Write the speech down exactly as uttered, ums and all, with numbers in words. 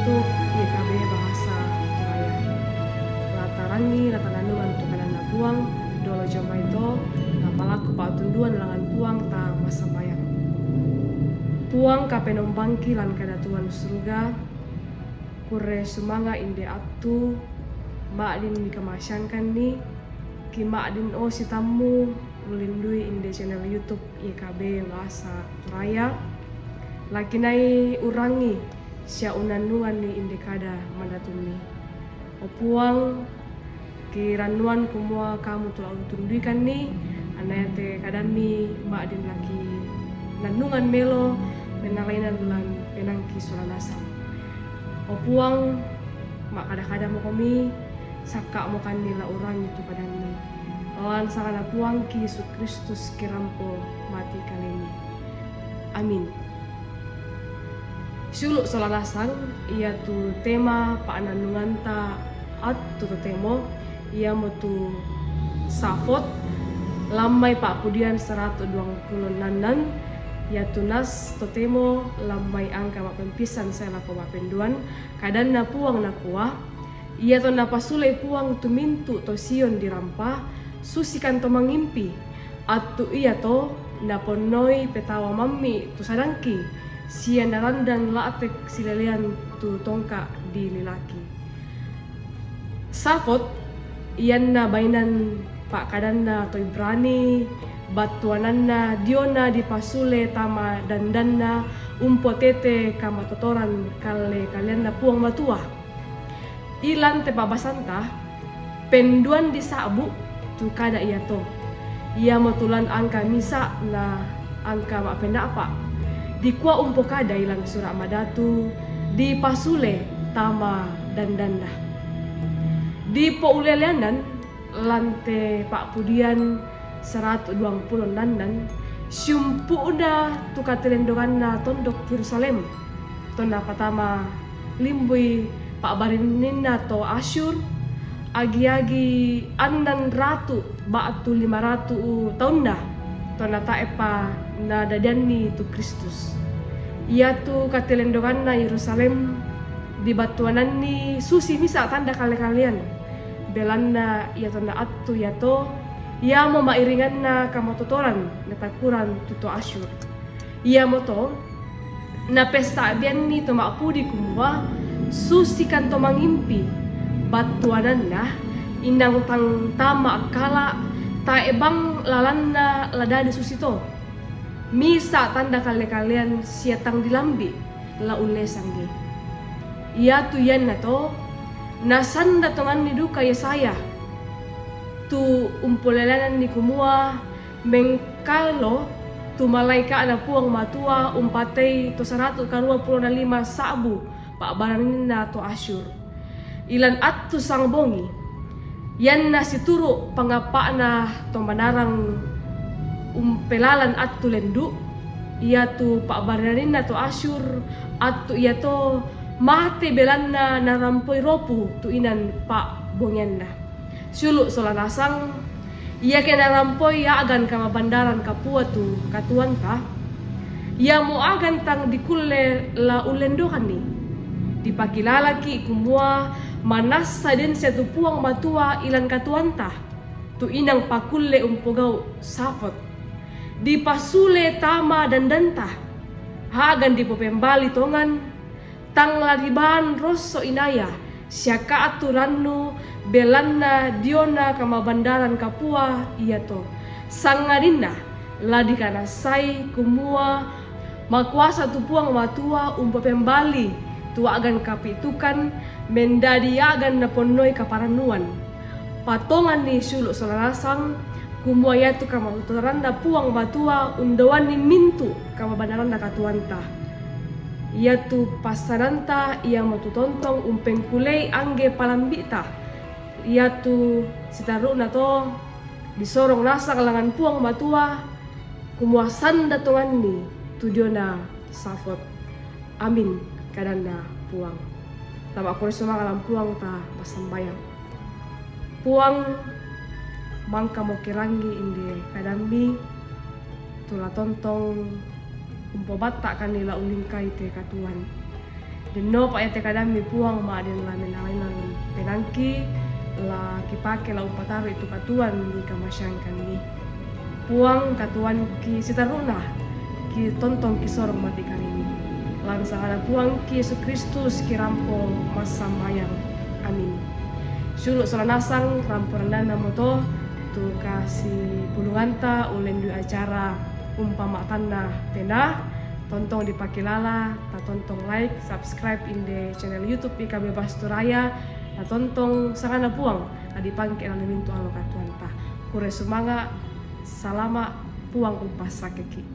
Youtube Y K B Bahasa Toraja. La tarangi, la tanannungan tu kadanNa Puang. Dolo jo mai to, la palaku pa'tunduan langan Puang, ta massambayang. Puang kapenombangki lan kadatuan suruga, kurre sumanga' inde attu, ma'din mikamasyangkanni, ki ma'din o sitammu ulindui inde channel YouTube Y K B Bahasa Toraja, la kinai urangi sia unannunganni inde kada mandatummi. O Puang, kirannuan kumua Kamu tu la untunduikanni, anna iate kadammi ma'din la kinannungan melo mennalainan lan penaangki sola nasang. O Puang, ma'kada-kadamoKomi, sakka'mokanni la urangi tu kadammi. Lan sanganNa Puangki Yesu Kristus kirampo mati kalemi. Amin. Siulu' sola nasang, iatu tema pa'nannunganta attu totemo, iamotu Safot, lammai pa'pudian saratu duangpulo nnannan, iatu Nas totemo lammai angka ma'pempisan sae lako ma'penduan. KadanNa Puang nakua, Iatonna pasulei Puang tu mintu' to Sion dirampa, susikan to mangimpi. Attu iato naponnoi petawa mammi' tu sadangki, sia narandan la'tek silelean tu tongka' dililaki. Safot, ianna bainan pa'kadanna to Ibrani, battuananna diona dipasule tama dandanna umpotete kamatotoran kalle-kalleanNa Puang Matua. Ilan te pa'basanta, penduan disa'bu' tu kada iato. Iamotu lan angka misa' na angka ma'pena'pa'. Dikua umpokadai lan Sura' Madatu, dipasule tama dandanna. Dipouleleanan lan te pa'pudian saratu duangpulo nnannan, siumpu'na tu katilendonganna tondok Yerusalem, tonna patama limbui pa'baraninna to Asyur, agi-agi annan ratu' ba'tu lima ratu' taunna, tonna tae'pa nadadianni tu Kristus. Iatu katilendonganna Yerusalem dibattuananni susi misa' tanda kalle-kallean, belanna iatonna attu iato, iamo ma'iringanna kamatotoran natakuran tu to Asyur. Iamoto napessa'bianni to ma'pudi kumua, susikan to mangimpi, battuananna inang tang tama akkala', tae' bang lalanna la dadi susito. Misa' tanda kalle-kallean sia tang dilambi' la ullesanggi. Iatu iannato nasanda tonganni duka Yesaya, tu umpoleleananni kumua, mengkaelo tu malaeka'Na Puang Matua umpatei to saratu' karua pulo na lima sa'bu pa'baraninna to Asyur. Ilan attu sangbongi, ianna situru' pangappa'na to manarang umpelalan attu lendu', iatu pa'baraninna to Asyur, attu iato mate belanna narampoi ropu tu inan pa'bongianna. Siulu' sola nasang, iake narampoi a'gan kamabandaran kapua tu katuoanta, iamo a'gan tang dikulle la ullendokanni. Dipakilalaki' kumua manassa den sia tu Puang Matua ilan katuoanta, tu inang pakulle umpogau' Safot. Dipasule tama dandanta, a'gan dipopembali tongan, tang la dibaan rosso inaya, sia ka'tu rannu belanna diona kamabandaran kapua iato. Sangadinna la dikanassai kumua makuasa tu Puang Matua umpopembali tu a'gan kapi'tukan mendadi a'gan naponnoi kaparannuan. Patonganni siulu' sola nasang, kumua iatu kamatotoranNa Puang Matua undoanni mintu' kamabandaranna katuoanta. Iatu passananta iamotu tontong umpengkulei angge palambi'ta, iatu sitarru'na to disorong nasang langan Puang Matua, kumua sanda tonganni tu diona Safot. Amin, kadanNa Puang. Tama' kore sumanga' lan Puang ta massambayang. Puang, mangkamo kirangi inde kadammi, tu la tontong umpobatta'kanni la ulingkai te katuoan. Denno pa' iye te kadammi Puwang ma'din la menalainan penangki, la kipake la umpataru' itu katuwan di kamaseangkanmi. Puwang, katuwanki sitaru'na, kitontongki sorong mati' kalemi. Lan sangana Puwangki Yesu Kristus kirampo massambayang. Amin. Sulu' sola nasang rampo rannanna moto tu kasipulunganta ullendu'i acara Umpama Tanna Penaa. Tontong dipakilala, tatontong like, subscribe inde channel YouTube I K B Basturaya, tatontong sangana Puwang, la dipangke' laleng mintu' allo katuwanta. Kure sumanga', salama', Puwang umpassakeki.